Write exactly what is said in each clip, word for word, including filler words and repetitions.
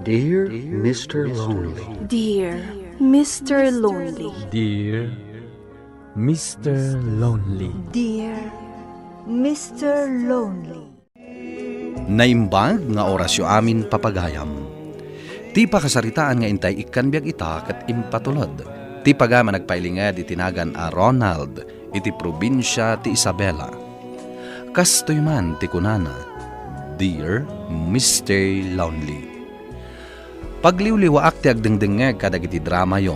Dear Mister Lonely. Dear Mister Lonely. Dear Mister Lonely. Dear Mister Lonely. Naimbag nga orasyo amin, papagayam. Ti pakasaritaan nga intay ikkan biag ita ket impatulod ti pagayam a nagpailinged iti nagan a Ronald iti probinsia ti Isabela. Kastoy man ti kunana, "Dear Mister Lonely." Pagliwliwaak ti agdengdengngeg kadagiti dramayo.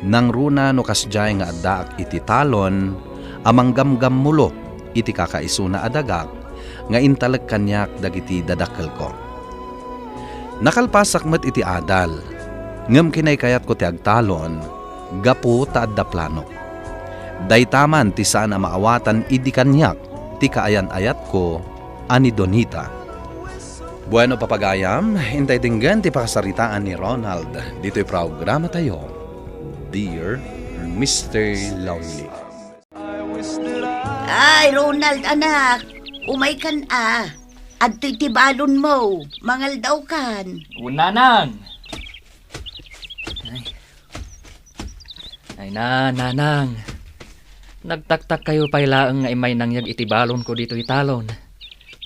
Nangruna no kasdiay nga addaak iti talon a manggamgammulo iti kakaisuna a dagak nga intalek kaniak dagiti dadakkelko. Nakalpasak met iti adal, ngem kinaykayatko ti agtalon gapu ta adda planok. Dayta man ti saan a maawatan idi kaniak ti kaayan-ayatko a ni Donita. Bueno, papagayam, intay denggen ti pakasaritaan ni Ronald ditoy programatayo, Dear Mister Lonely. Ay, Ronald, anak, umaykan a. Adtoy ti balonmo, mangaldawkan. Wen, nanang. Ay. Ay na, nanang. Nagtaktakkayo pay laeng nga immay nangyeg iti balonko ditoy talon.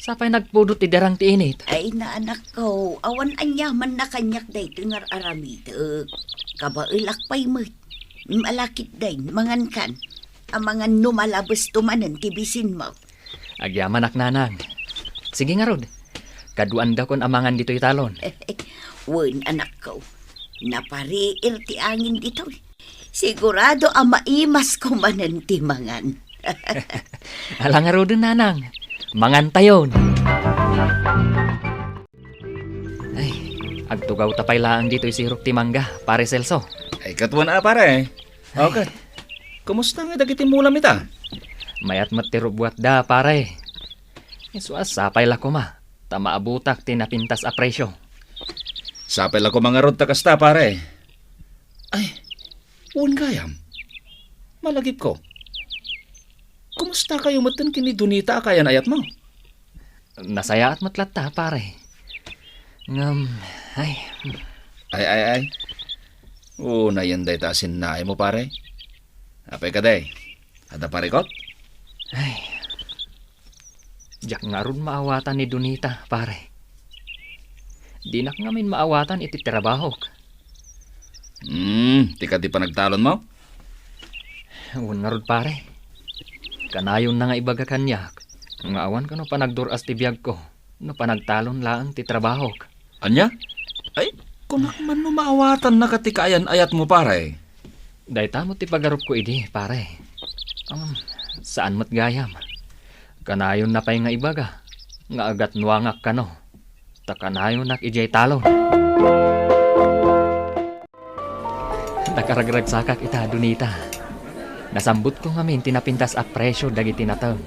Sapay nagpudot ti darang ti init. Ay na, anakko, awan aniamanna kaniak daytoy nga ar-aramidek. Kabaelak pay met. Malakit day, mangankan. Amangan no malabesto manen ti bisinmo. Agyamanak, nanang. Sige ngarud, kaduandakon a mangan ditoy talon. Wen, anakko, napariir ti angin ditoy. Sigurado a maimasko manen ti mangan. Ala ngaruden, nanang. Mangantayon. Ay, agtugawta pay laeng ditoy sirok ti mangga, Pare Celso. Ay, ket wen a, pare. Ay. Okay. Kumusta nga dagiti mulam ita? Mayat met ti rubbuatda, pare. Isu a sapay la koma ta maabutak ti napintas a presyo. Sapay la koma ngarud ta kasta, pare. Ay, wen gayam. Malagipko. Kumustakayo metten ken ni Donita a kaayan-ayatmo? Nasayaat met latta, pare. Ngem, ay. Ay, ay, ay. Unayen dayta a sinnaaymo, pare. Apay kadi? Adda parikut? Ay. Diak ngarud maawatan ni Donita, pare. Dinak ngamin maawatan iti trabahok. Hmm, ti kadi panagtalonmo? Wen ngarud, pare. Kanayonna nga ibaga kaniak nga awan kano panagdur-as ti biagko no panagtalon laeng ti trabahok. Ania? Ay, kunak man no maawatannaka ti kaayan-ayatmo, pare. Dayta met ti pagarupko idi, pare. Um, saan met gayam. Kanayonna pay nga ibaga nga agatnuangak kano ta kanayonak idiay talon. Nakaragragsakak ita, Donita. Nasambutko ngamin ti napintas a presyo dagiti nateng.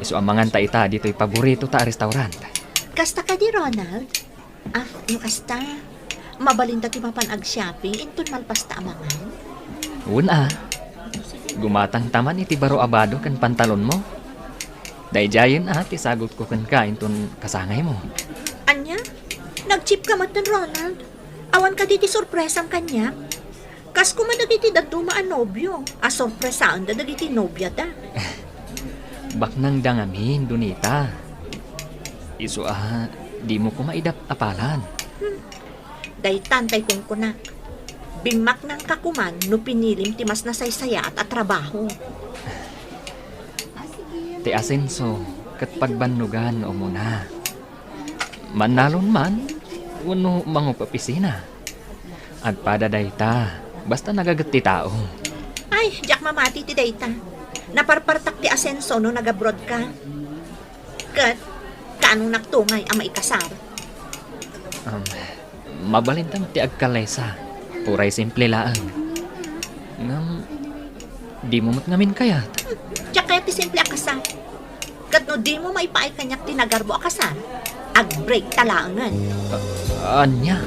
Isu a manganta ita ditoy paboritota a restaurant. Kasta kadi, Ronald? Ah, no kasta, mabalinta ti mapan ag-shopping inton malpasta a mangan? Wen a. Gumatangta man iti baro a bado ken pantalonmo. Daydiayen a ti sagutko kenka inton kasangaymo. Ania? Nagchipka metten, Ronald? Awan kadi ti sorpresam kaniak? Kas koma dagiti dadduma a nobio a sorpresaenda dagiti nobiada. Baknangda ngamin, Donita. Isu a dimo koma idap-apalan. Hmm. Daytan tay kunkunak. Bimmaknangka koman no pinilim ti mas nasaysayaat a trabaho. Ti asenso ket pagbannogan nga umuna. Mannalon man wenno mangup-opisina. Agpada dayta, basta nagaget ti tao. Ay, diak mamati ti dayta. Naparpartak ti asenso no nag-abroad ka. Ket, kaanonakto ngay a maikasar? Um, mabalinta met ti agkalesa. Uray simple laeng. Ngem, dimo met ngamin kayat. Diak kayat ti simple a kasar. Ket no dimo maipaay kaniak ti nagarbo a kasar, ag-break ta laengen. A-, ania?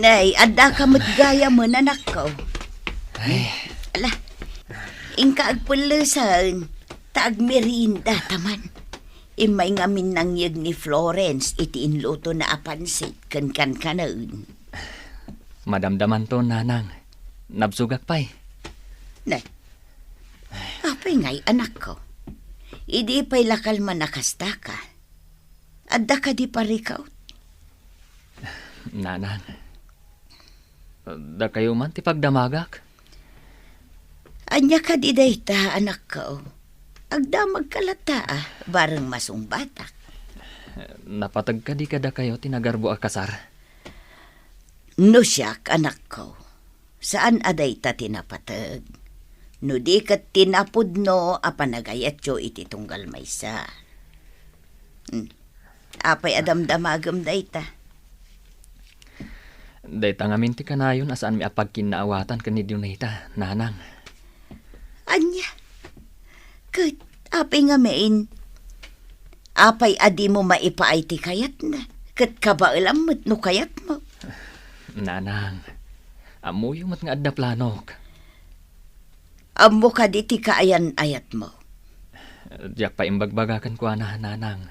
Nay, addaka met gayamen, anakko. Ay. Ala, inka agpellesen, ta agmerienda ta man. Immay ngamin nangyeg ni Florence iti inlutona a pansit ken kankanen. Madamdamanto, nanang. Nabsogak pay. Ne. Apay ngay, anakko? Idi pay la kalman a kastaka. Adda kadi parikaw? Nanang, dakayo man ti pagdamagak. Ania kadi dayta, anakko? Agdamagka latta, a, bareng masungbatak. Napateg kadi kadakayo ti nagarbo a kasar? No siak, anakko, saan a dayta ti napateg. No di ket ti napudno a panagayatyo iti tunggal maysa. Hmm. Apay a damdamagem dayta? Dayta ngamin ti kanayon a saanmi a pagkinnaawatan ken ni Donita, nanang. Ania? Ket apay ngamin? Apay a dimo maipaay ti kayatna? Ket kabaelam met no kayatmo. Nanang, ammoyo met nga adda planok. Ammo kadi ti kaayan-ayatmo? Diak pay imbagbagaken kuana, nanang.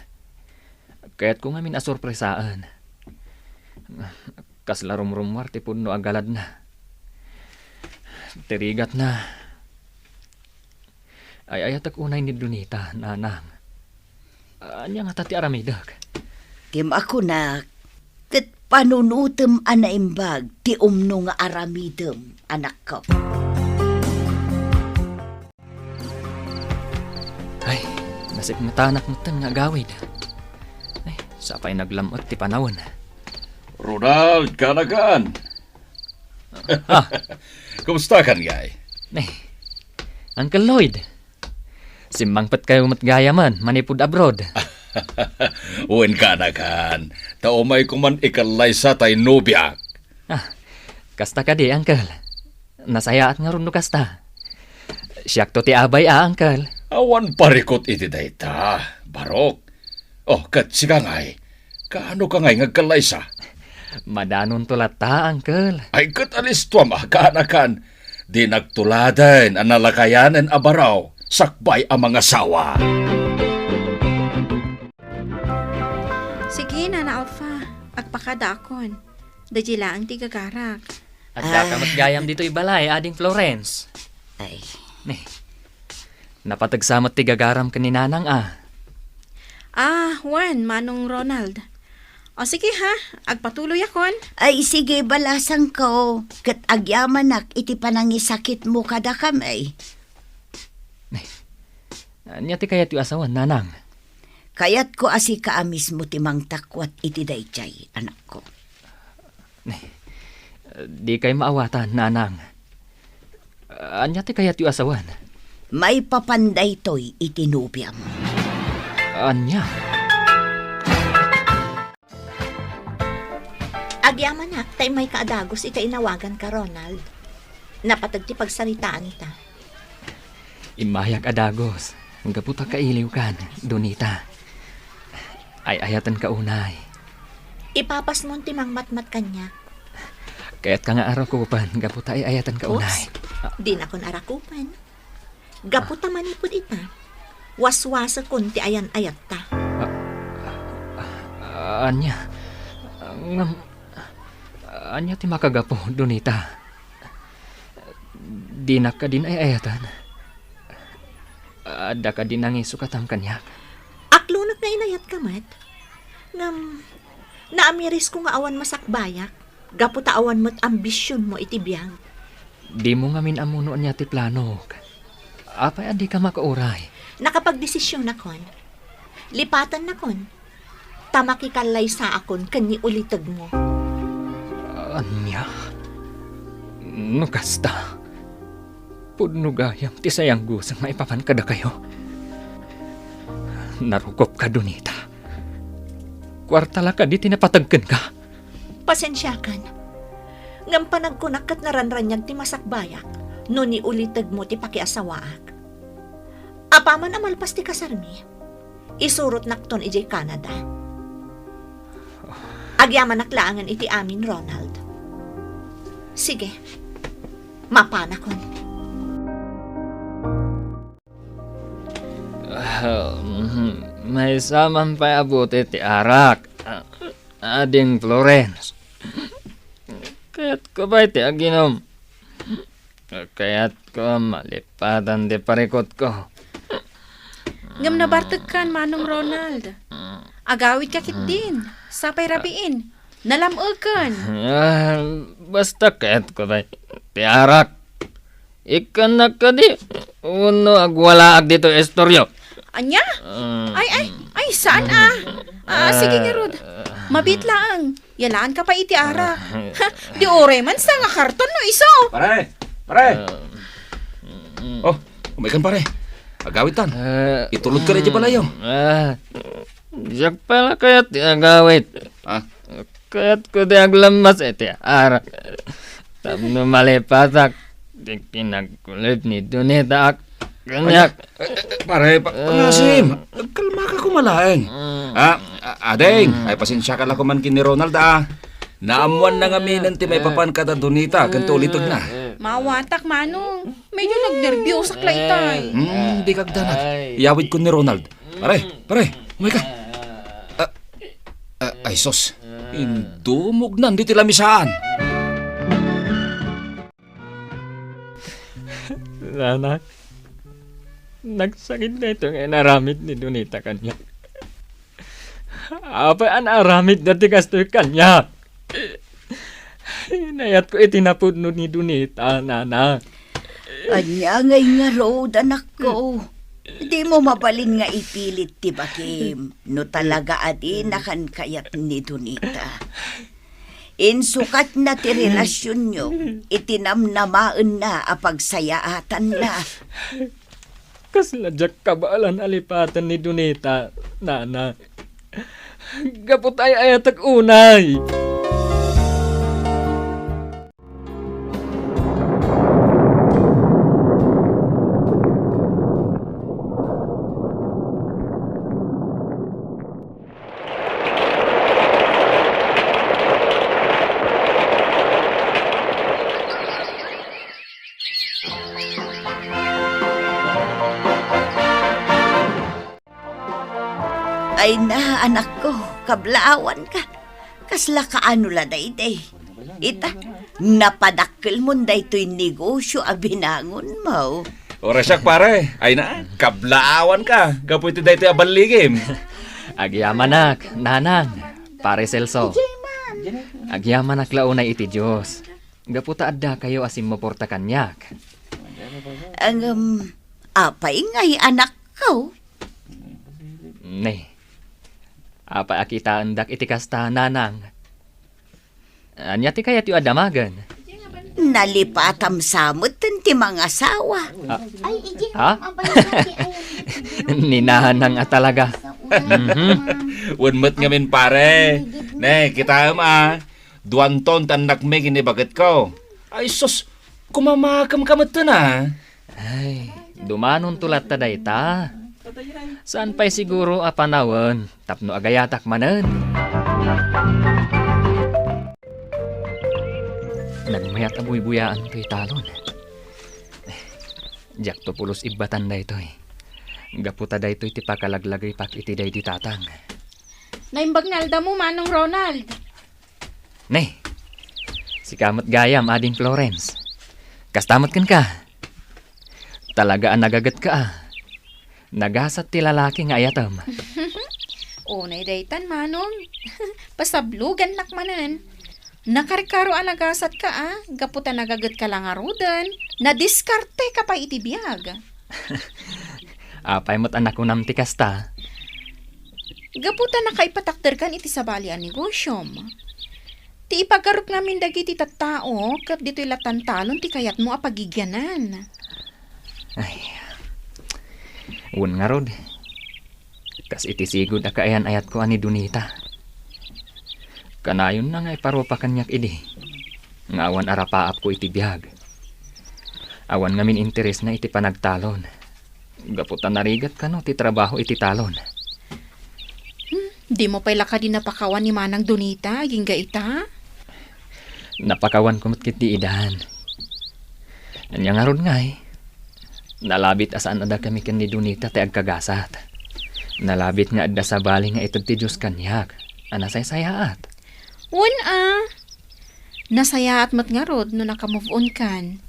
Kayatko ngamin a sorpresaen. Kasla rumrummuar ti pudno a galadna. Ti rigatna. Ay-ayatek unay ni Donita, nanang. Ania ngata ti aramidek? Ti makunak, ket panunotem a naimbag ti umno nga aramidem, anakko. Ay, nasipngetanak metten nga agawid. Ay, sapay naglam-et ti panawen. Ronald, kaanakan. Ah. Kumustakan, ngay? Ay, Uncle Lloyd, simmangpetkayo met gayamen manipud abroad. Wen, kaanakan, ta umayko man ikallaysa tay nobiak. Ah, kasta kadi, Uncle? Nasayaat ngarud no kasta. Siakto ti abay a, Uncle. Awan parikut iti dayta, Barok. Oh, ket sika ngay, kaano ka ngay nga agkallaysa? Madanonto latta, Uncle. Ay, ket alistuam a, kaanakan. Dinakto laden a nalakayanen a baraw sakbay a mangasawa. Sige, Nana Alpha, agpakadaakon. Daydiay laeng ti gagarak. Addaka Ah. met gayam ditoy balay, Ading Florence. Ay. Ni, napateg sa met ti gagaram ken ni Nanang a. Ah, wen, Manong Ronald. O sige ha, agpatuloyakon. Ay, sige, balasangko. Ket agyamanak iti panangisakitmo kadakami. Ni, ania ti kayatyo a sawen, Nanang? Kayatko a sika a mismo ti mangtakwat iti daydiay, anakko. Dikay maawatan, Nanang. Ania ti kayatyo a sawen? Maipapan daytoy iti nobiam. Ania? Agyamanak ta immayka a dagus iti inawaganka, Ronald. Napateg ti pagsaritaanta. Immayak a dagus, gapu ta kailiwkan, Donita. Ay-ayatenka unay. Ipapasmon ti mangmatmat kaniak. Kayatka nga arakupen, gapu ta ay-ayatenka unay. Oops, dinakon arakupen. Gapu ta manipud ita, waswasekon ti ayan-ayatta. Ah, ah, ania? Ngem, ania ti makagapu, Donita? Dinak kadin ay-ayaten? Adda kadin nangisukatan kaniak? Aklonek nga inayatka met. Ngem, naamirisko nga awan masakbayak, gapu ta awan met ambisionmo iti biag. Dimo ngamin ammo no ania ti planok. Apay a dika makauray? Nakapagdesisionakon. Lipatennakon. Ta makikallaysaakon ken ni ulitegmo. Ania? No kasta, pudno gayam ti sayanggusem maipapan kadakayo. Narukopka, Donita. Kuarta la kadi ti napateg kenka? Pasensiakan. Ngem panagkunak ket naranraniag ti masakbayak no ni ulitegmo ti pakiasawaak. Apaman a malpas ti kasarmi, isurotnakton idiay Canada. Agyamanak laengen iti amin, Ronald. Sige, mapanakon. Ah, mhm. Maysa man pay a buti ti arak. Ading Florence. Kayatko pay ti aginom. Kayatko a malipatan ti parikutko. Ngem nabartekkan, Manong Ronald. Agawidka ketdin. Sapay rabiin. Nalam-eken. Ah, basta kayatko pay ti arak. Ikkannak kadi wenno agwalaak ditoy istoryo? Ania? Mm. Ay, ay, ay, saan a? Ah, sige ngarud. Mabiit laeng. Yalaanka pay iti arak. Ha, di uray man sa nga karton no isu. Pare! Pare! Oh, umaykan, pare. Agawidtan. Ah, itulodka na iti balayo. Ah, diak pay la kayat ti agawid. Ah? Kayatko ti aglammas iti arak. Tapno malipatak ti kinagkulip ni Donita ak. Kaniak. Ay, ay, ay, pare, pa-, pangasim. Agkalmaka koma laeng. Ah, a-, ading, ay, pasensiaka la koman ken ni Ronald, ah. Naammoanna ngaminen ti maipapan kada Donita ken ti ulitedna. Maawatak, Manong. Medyo nagnerbiosak la itay. Hmm, di kagdanag. Iyawidko ni Ronald. Pare, pare, umayka. Ah, ah, ay sus, indumognan ditoy lamisaan. Nana, nagsakit daytoy nga inaramid ni Donita kaniak. Apay a naaramidda ti kastoy kaniak? Inayatko iti napudno ni Donita, nana. Ania ngay ngarud, anakko? Dimo mabalin nga ipilit ti bakim no talaga a dinakan kayat ni Donita. Insukatna ti relasionyo iti namnamaenna a pagsayaatanna. Kasla diak kabaelan a lipaten ni Donita, nana. Gapu ta ay-ayatek unay. Ay na, anakko, kablaawanka. Kasla kaano la daydi? Ita, napadakkelmon daytoy negosio a binangonmo. Uray siak, pare. Ay na, kablaawanka gapu iti daytoy a balligim. Agyamanak, nanang, pare Celso. Agyamanak la unay iti Dios. Gapu ta addakayo a simmuporta kaniak. Ngem, apay ngay, anakko? Ne. Apay a kitaendak iti kasta, nanang? Ania ti kayatyo a damagen? Nalipatam sa met ti mangasawa. Ah. Ay, iti, ha? Ni nanang a talaga. Mhm. Wen met ngamin, pare. Ne, kitaem a. Duanton ti annakmi ken ni bagetko. Ay sus, kumamakemka metten a. Ay, dumanonto latta dayta. Saan pay siguro a panawen tapno agayatak manen. Nagmayat a buybuyaan toy talon. Diakto pulos ibbatan daytoy. Gapu ta daytoy ti pakalaglagaypak iti daydi tatang. Naimbag nga aldamo, Manong Ronald. Ne, sika met gayam, Ading Florence. Kasta met kenka. Talaga a nagagetka a. Nagasat ti lalaki nga ayatem. Unay daytan, Manong. Pasablogannak manen. Nakarkaro a nagasatka a, gapu ta nagagetka la ngaruden. Nadiskarteka pay iti biag. Apay met a nakunam ti kasta? Gapu ta nakaipatakderkan iti sabali a negosiom. Ti ipagarup ngamin dagiti tattao, ket ditoy la tantalon ti kayatmo a pagigyanan. Ay. Wen ngarud, kas iti sigud a kaayan-ayatko a ni Donita. Kanayonna nga iparupa kaniak idi, nga awan a rapaapko iti biag. Awan ngamin interesna iti panagtalon. Gapu ta narigat kano ti trabaho iti talon. Hmm, dimo pay la kadi napakawan ni Manang Donita, agingga ita? Napakawanko met ketdi idan. Ania ngarud ngay? Nalabit a saan a dakami ken ni Donita ti agkagasat. Nalabit nga adda sabali nga ited ti Dios kaniak a nasaysayaat. Wen a, nasayaat met ngarud no naka-move on kan.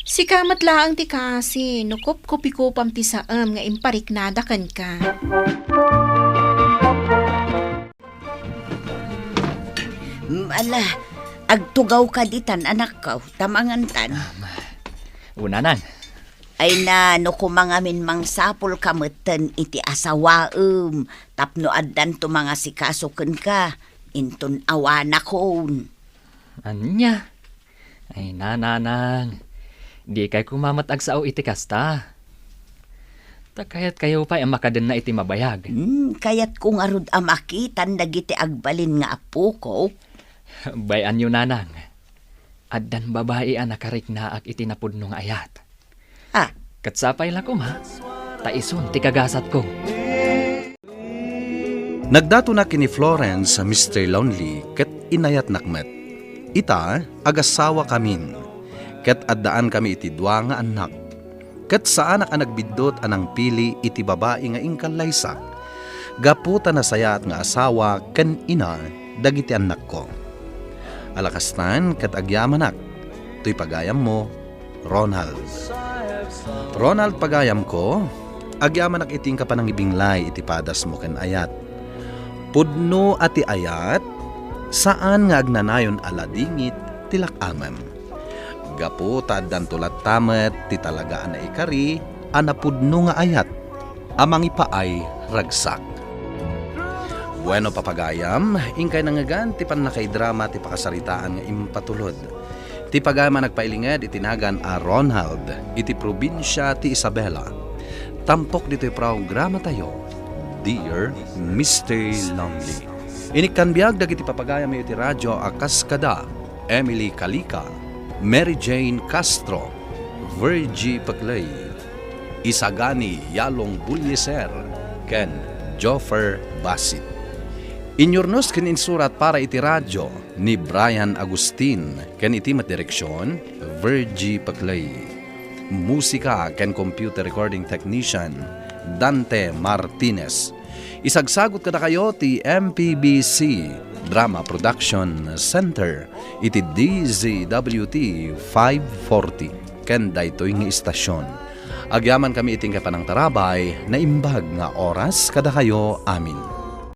Sika met laeng ti kaasi no kupkupikupam ti saem nga impariknada kenka. Mm, ala, agtugawka ditan, anakko, ta mangantan. Unanang. Ay na, no kumangamin mangsapulka metten iti asawaem, tapno addanto mangasikaso kenka, inton awanakon. Ania? Ay, nanang, dikay koma met agsao iti kasta. Ta kayatkayo pay a makadenna iti mabayag. Hmm, kayatko ngarud a makitan dagiti agbalin nga appoko. Bay-anyo, nanang. Addan babai a nakariknaak iti napudno nga ayat. Ah. Ket sapay la koma, ta isun ti kagasatko. Nagdatona ken ni Florence a Mister Lonely ket inayatnak met. Ita, agasawakamin, ket addaankami iti dua nga annak. Ket saanak a nagbiddut a nangpili iti babai nga inkallaysak, gapu ta nasayaat nga asawa ken ina dagiti annakko. Ala kastan ket agyamanak, toy pagayammo, Ronald. Ronald, pagayamko, agyamanak iti inka panangibinglay iti padasmo ken ayat. Pudno a ti ayat, saan nga agnanayon a ladingit ti lak-amem. Gapu ta addanto latta met ti talaga a naikari a napudno nga ayat a mangipaay ragsak. Bueno, papagayam, inkay nangngegan ti pannakaidrama ti pakasaritaan nga impatulod. Ti pagayam a nagpailinged iti nagan a Ronald iti probinsia ti Isabela. Tampok ditoy programatayo, Dear Mister Lonely. Inikkan biag dagiti papagayam iti radio a kas kada Emily Calica, Mary Jane Castro, Virgie Peclay, Isagani Yalong Bulyeser, ken Joffer Basit. Inyurnos ken insurat para iti radio ni Brian Agustin ken iti met direksion, Virgie Peclay. Musika ken computer recording technician, Dante Martinez. Isagsagot kadakayo ti M P B C Drama Production Center iti D Z W T five forty. Ken daytoy nga istasyon, agyamankami iti panangtarabay, naimbag nga oras kadakayo amin.